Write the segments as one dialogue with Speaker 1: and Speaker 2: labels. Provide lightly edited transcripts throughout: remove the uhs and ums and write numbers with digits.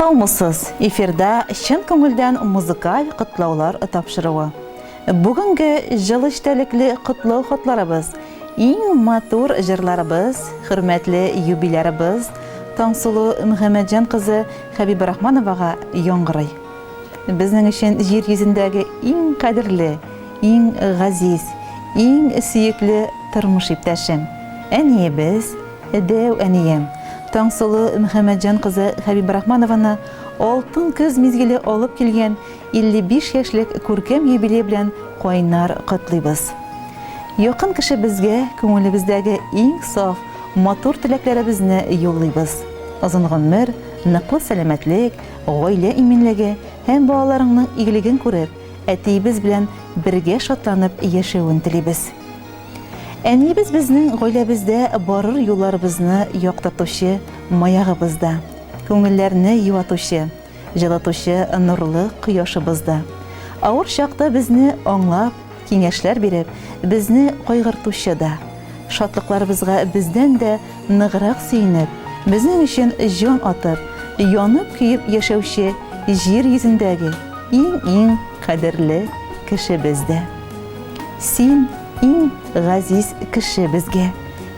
Speaker 1: Саумысыз! Эфирда чын күңелдән музыкаль котлаулар тапшыруы. Бүгенге җылы эчтәлекле котлау хатларыбыз, иң матур җырларыбыз, хөрмәтле юбилярыбыз Таңсылу Мөхәммәтҗан кызы Хәбибрахмановага яңгырый. Безнең өчен җир йөзендәге иң кадерле, иң газиз, иң сөекле тормыш иптәшем, әниебез, дәү әнием, Таңсылу Мөхәммәтҗан кызы Хәбибрахманованы алтын көз мизгеле алып килгән 55 яшьлек күркәм юбилей белән кайнар котлыйбыз. Якын кешебезгә күңелебездәге иң саф, матур теләкләребезне юллыйбыз. Озын гомер, ныклы сәламәтлек, гаилә иминлеге һәм балаларыңның игелеген күреп, әтиебез белән бергә шатланып яшәвен телибез. Әниебез безнең гаиләбездә барыр юлларыбызны яктыртучы маягыбыз да, күңелләрне юатучы, җылытучы нурлы кояшыбыз да. Авыр чакта безне аңлап, киңәшләр биреп, безне кайгыртучы да. Шатлыкларыбызга бездән дә ныграк сөенеп, безнең өчен җан атып, янып-көеп яшәүче җир йөзендәге иң-иң кадерле кешебез дә. Син, иң газиз кеше безгә.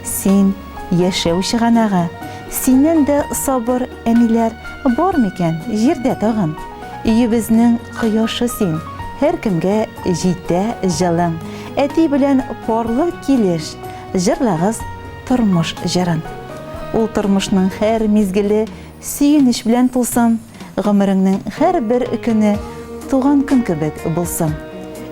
Speaker 1: Син, яшәү чыганагы. Синнән дә сабыр әниләр бар микән җирдә тагын? Өебезнең кояшы син, һәркемгә җитә җылың. Әти белән парлы килеш җырлагыз тормыш җырын. Ул тормышның һәр мизгеле сөенеч белән тулсын, гомереңнең һәрбер көне туган көн кебек булсын.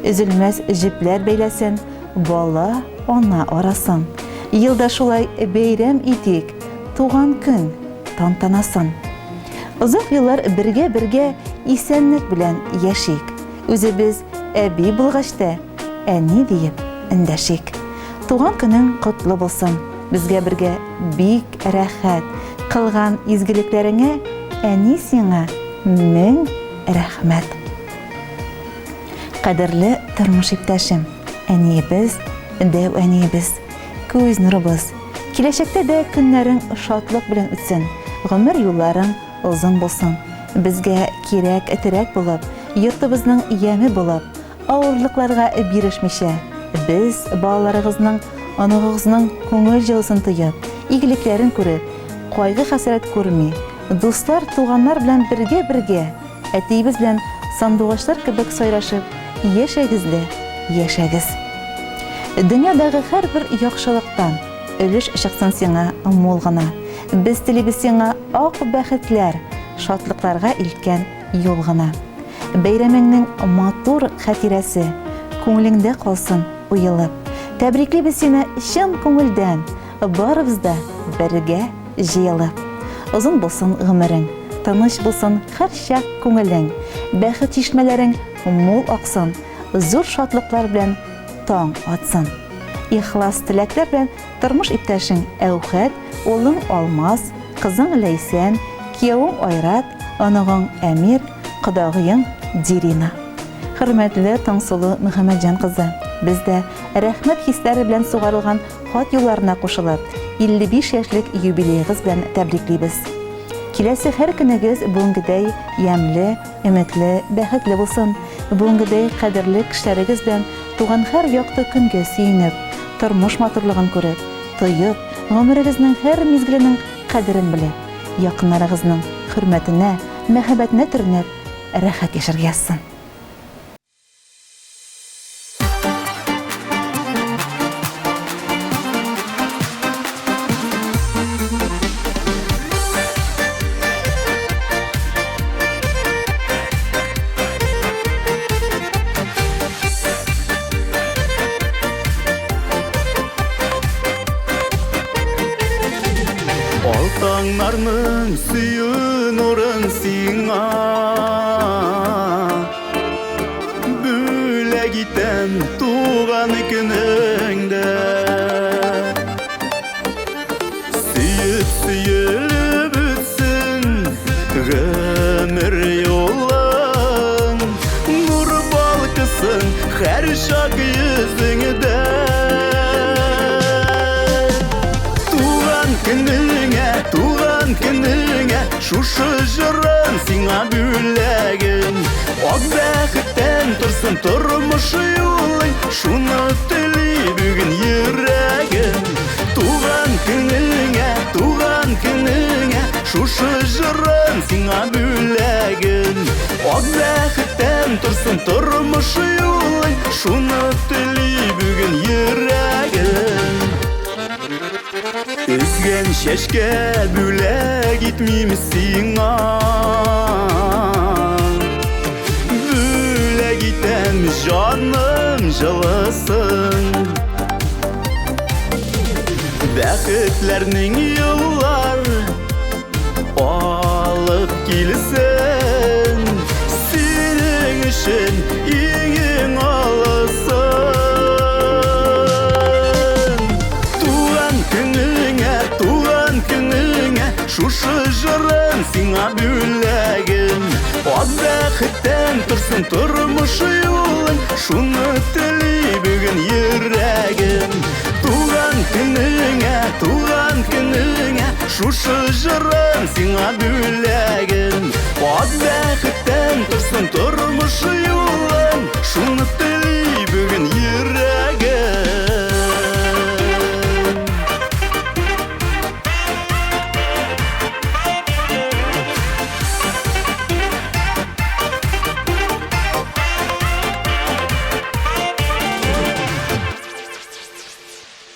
Speaker 1: Өзелмәс җепләр бәйләсен бала, ана арасын. Ел да шулай бәйрәм итик туган көн тантанасын. Озак еллар бергә-бергә исәнлек белән яшик. Үзебез әби булгач та, әни диеп эндәшик. Туган көнең котлы булсын, безгә бергә бик рәхәт. Кылган изгелекләреңә, әни сиңа мең рәхмәт. Кадерле тормыш иптәшем, әниебез, дәү әниебез, күз нурыбыз. Киләчәктә дә көннәрең шатлык белән үтсен, гомер юлларың озын булсын. Безгә кирәк терәк булып, йортыбызның яме булып, авырлыкларга бирешмичә, без балаларыгызның, оныгыгызның күңел җылысын тоеп, игелекләрен күреп, кайгы-хәсрәт күрми, дуслар, туганнар белән бергә-бергә Әтиебез белән сандугачлар кебек сайрашып яшәгез дә яшәгез. Дөньядагы һәрбер яхшылыктан өлеш чыксын сиңа мул гына. Без телибез сиңа ак бәхетләр, шатлыкларга илткән юл гына. Бәйрәмеңнең матур хатирәсе күңелеңдә калсын уелып. Тәбриклибез сине чын күңелдән, барыбыз да бергә җыелып. Озын булсын гомерең, тыныч булсын һәрчак күңелең, бәхет чишмәләрең мул аксын, зур шатлыклар белән таң атсын. Ихлас теләкләр белән тормыш иптәшең Әүхәт, улың Алмаз, кызың Ләйсән, киявең Айрат, оныгың Әмир, кодагыең Дирина. Хөрмәтле Таңсылу Мөхәммәтҗан кызы, без дә рәхмәт хисләре белән сугарылган Хат юлларына кушылып, 55 яшьлек юбилеегыз белән тәбриклибез. Киләсе һәр көнегез бүгенгедәй ямьле, өметле, бәхетле булсын. Бүгенгедәй кадерле кешеләрегез белән туган һәр якты көнгә сөенеп, тормыш матурлыгын күреп, тоеп, гомерегезнең һәр мизгеленең кадерен белеп, якыннарыгызның хөрмәтенә, мәхәббәтенә төренеп, рәхәт яшәргә язсын.
Speaker 2: Алтаңнарның сөю нурын сиңа Бүләк итәм туган көнеңдә. Сөеп сөелеп үтсен гомер юлың, Нур балкысын һәр чак йөзеңдә. Туган көнеңә, туган көнеңә. шушы җырым сиңа бүләгем. Ак бәхеттән торсын тормыш юлың, шуны тели бүген йөрәгем. Туган көнеңә, туган көнеңә, шушы җырым сиңа бүләгем. Ак бәхеттән торсын тормыш юлың, шуны тели бүген йөрәгем. Өзгән чәчкә бүләк итмим сиңа. Бүләк итәм җаным җылысын. Бәхетләрнең еллар алып килсен. Синең өчен иң-иң алысын. Туган көнеңә, туган көнеңә, шушы җырым сиңа бүләгем. Ак бәхеттән торсын тормыш юлың, шуны тели бүген йөрәгем. Туган көнеңә, туган көнеңә, шушы җырым сиңа бүләгем. Ак бәхеттән торсын тормыш юлың, шуны тели бүген йөрәгем.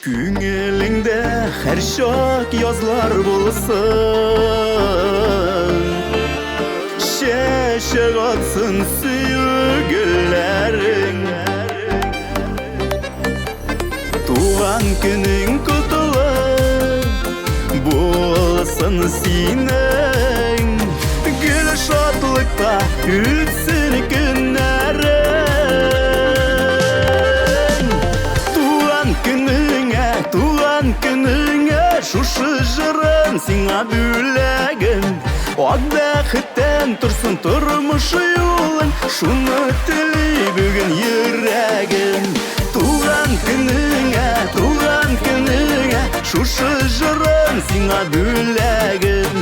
Speaker 2: Күңелеңдә һәрчак язлар булсын, Чәчәк атсын сөю гөлләрең. Туган көнең котлы булсын синең, Гел шатлыкта үтсен көннәрең. Туган көнеңә, туган көнеңә, шушы җырым сиңа бүләгем. Ак бәхеттән торсын тормыш юлың, шуны тели бүген йөрәгем. Туган көнеңә, туган көнеңә, шушы җырым сиңа бүләгем.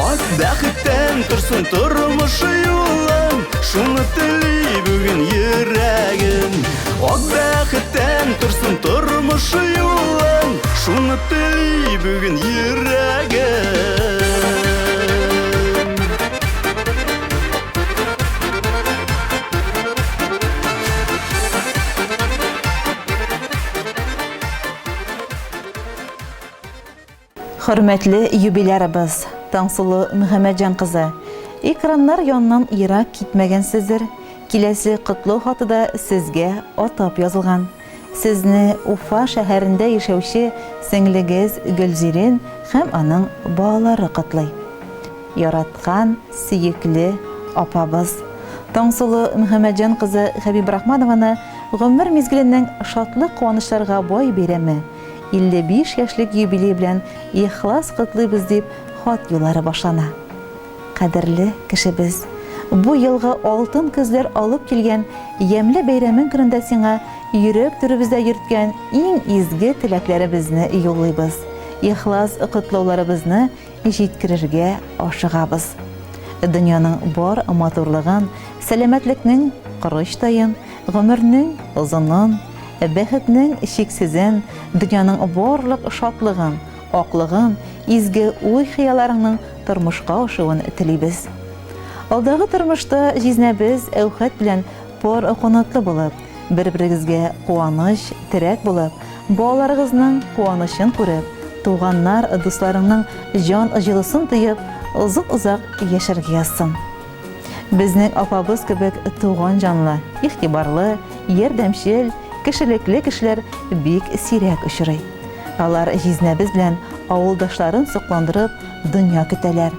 Speaker 2: Ак бәхеттән торсын тормыш юлың, шуны тели бүген йөрәгем. Ак бәхеттән торсын тормыш юлың, шуны тели бүген йөрәгем.
Speaker 1: Хөрмәтле юбилярыбыз Таңсылу Мөхәммәтҗан кызы, экраннар яныннан ерак китмәгәнсездер, киләсе котлау хаты да сезгә атап язылган. Сезне Уфа шәһәрендә яшәүче сеңлегез Гөлзирин һәм аның балалары котлый. Яраткан, сөекле апабыз Таңсылу Мөхәммәтҗан кызы Хәбибрахманованы гомер мизгеленең шатлык-куанычларга бай бәйрәме, 55 яшьлек юбилей белән ихлас котлыйбыз дип хат юллары башлана. Кадерле кешебез, бу елгы алтын көзләр алып килгән ямьле бәйрәмең көнендә сиңа йөрәк түребездә йөрткән иң изге теләкләребезне юллыйбыз, ихлас котлауларыбызны җиткерергә ашыгабыз. Дөньяның бар матурлыгын, сәламәтлекнең корычтаен, гомернең озынын, бәхетнең чиксезен, дөньяның барлык шатлыгын, аклыгын, изге уй-хыялларыңның тормышка ашуын телибез. Алдагы тормышта җизнәбез Әүхәт белән пар канатлы булып, бер-берегезгә куаныч, терәк булып, балаларыгызның куанычын күреп, туганнар, дусларыңның җан җылысын тоеп, озын-озак яшәргә язсын. Безнең апабыз кебек туган җанлы, игътибарлы, ярдәмчел, кешелекле кешеләр бик сирәк очрый. Алар җизнәбез белән авылдашларын сокландырып дөнья көтәләр.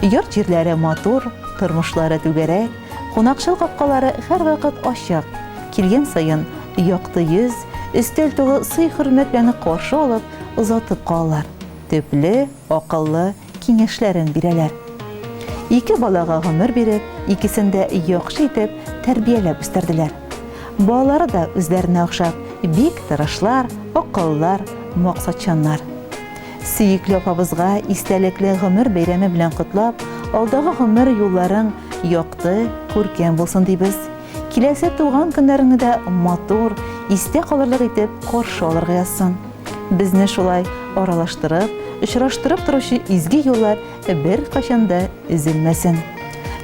Speaker 1: Йорт-җирләре матур, тормышлары түгәрәк, кунакчыл капкалары һәрвакыт ачык. Килгән саен якты йөз, өстәл тулы сый-хөрмәт белән каршы алып, озатып калалар. Төпле, акыллы киңәшләрен бирәләр. Ике балага гомер биреп, икесен дә яхшы итеп тәрбияләп үстерделәр. Балалары да үзләренә охшап, бик тырышлар, акыллылар, максатчаннар. Сөекле апабызга истәлекле гомер бәйрәме белән котлап, Алдагы гомер юлларың якты, күркәм булсын дибез. Киләсе туган көннәреңне дә матур, истә калырлык итеп каршы алырга язсын. Безне шулай аралаштырып, очраштырып торучы изге юллар беркайчан да өзелмәсен.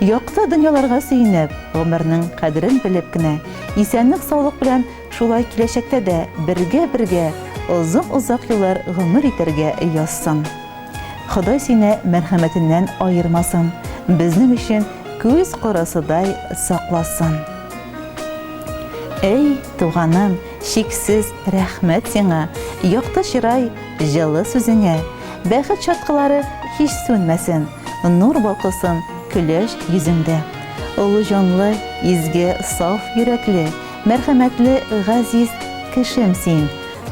Speaker 1: Якты дөньяларга сөенеп, гомернең кадерен белеп кенә, исәнлек-саулык белән шулай киләчәктә дә бергә-бергә озын-озак еллар гомер итәргә язсын. Ходай сине мәрхәмәтеннән аермасын, безнең өчен күз карасыдай сакласын. Әй, туганым, чиксез рәхмәт сиңа, якты чырай, җылы сүзеңә. Бәхет чаткылары һич сүнмәсен, нур балкысын көләч йөзеңдә. Олы җанлы, изге, саф йөрәкле, мәрхәмәтле, газиз кешем син.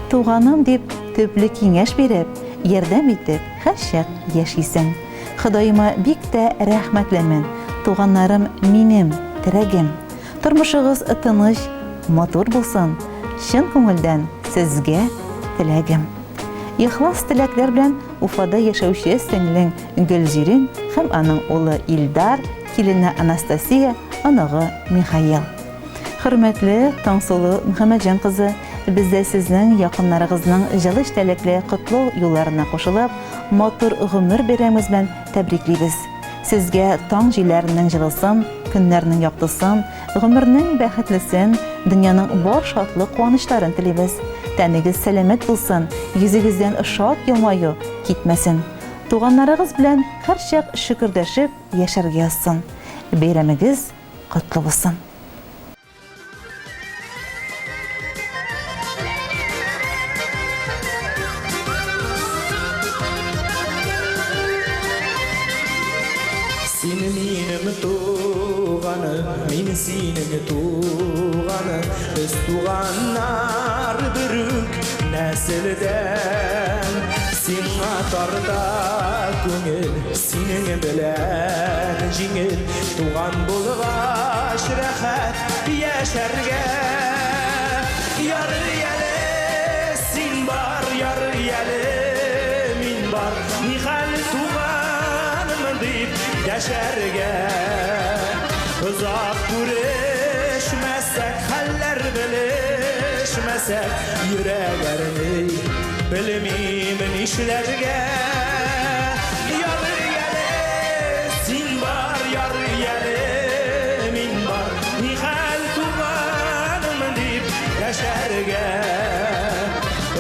Speaker 1: Туганым дип төпле киңәш биреп, ярдәм итеп, һәрчак яшисең. Ходаема бик тә рәхмәтлемен, туганнарым минем, терәгем. Тормышыгыз тыныч, матур булсын, чын күңелдән сезгә теләгем. Ихлас теләкләр белән Уфада яшәүче сеңлең Гөлзирин һәм аның улы Илдар, килене Анастасия, оныгы Михаил. Хөрмәтле Таңсылу Мөхәммәтҗан кызы, без дә сезнең якыннарыгызның җылы эчтәлекле котлау юлларына кушылып, матур гомер бәйрәмегез белән тәбриклибез. Сезгә таң җилләренең җылысын, көннәрнең яктысын, гомернең бәхетлесен, дөньяның бар шатлык-куанычларын телибез. Тәнегез сәламәт булсын, йөзегездән шат елмаю китмәсен. Туганнарыгыз белән һәрчак шөкердәшеп яшәргә язсын. Бәйрәмегез котлы булсын!
Speaker 3: Син минем туганым, мин синең туганым, без туганнар бер үк нәселдән. Сиңа тарта күңел, синең белән җиңел, туган булгач рәхәт яшәргә. Ярый әле син бар, ярый әле мин бар, нихәл туганым дип дәшәргә. Озак күрешмәсәк, хәлләр белешмәсәк, йөрәк әрни, белмим нишләргә. Ярый әле син бар, ярый әле мин бар, нихәл туганым дип дәшәргә.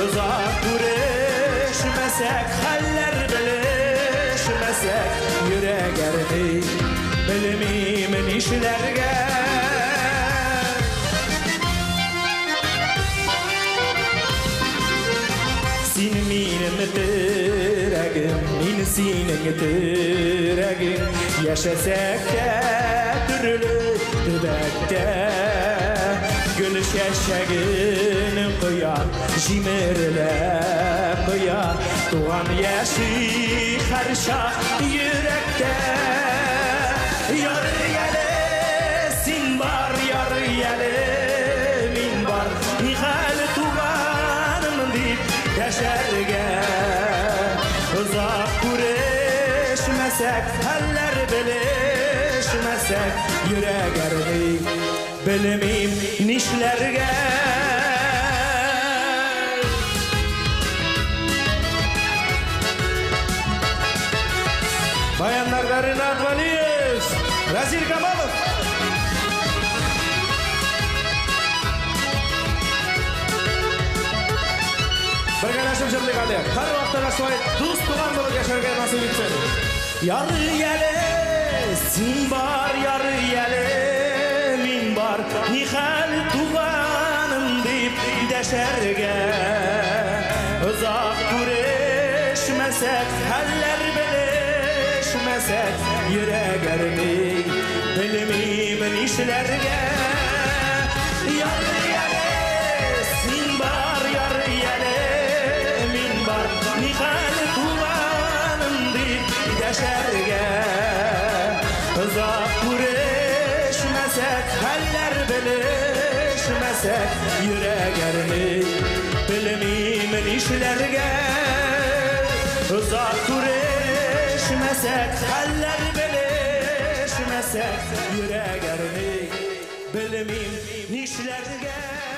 Speaker 3: Озак күрешмәсәк, хәлләр белешмәсәк, йөрәк әрни, белмим нишләргә. Син минем терәгем, мин синең терәгең, яшәсәк тә төрле төбәктә. Гөл чәчәген коя, җимерелә кыя, туган яши һәрчак йөрәктә. Ярый әле син бар, ярый әле мин бар, нихәл туганым дип дәшәргә. Озак күрешмәсәк, хәлләр белешмәсәк, йөрәк әрни, белмим нишләргә. Баяннарда Ренат Валиев, Разиль Камалов. Бергәләшеп җырлыйк әле. Һәрвакытта да шулай дус туган булып яшәргә насыйп итсен. Ярый әле син бар, ярый әле мин бар, нихәл туганым дип дәшәргә. Озак күрешмәсәк, хәлләр белешмәсәк, йөрәк әрни, белмим нишләргә. Ярый әле син бар, ярый әле мин бар, нихәл туганым дип дәшәргә. Озак күрешмәсәк, хәлләр белешмәсәк, йөрәк әрни, белмим нишләргә. Озак күрешмәсәк, хәлләр Йөрәк әрни, белмим нишләргә.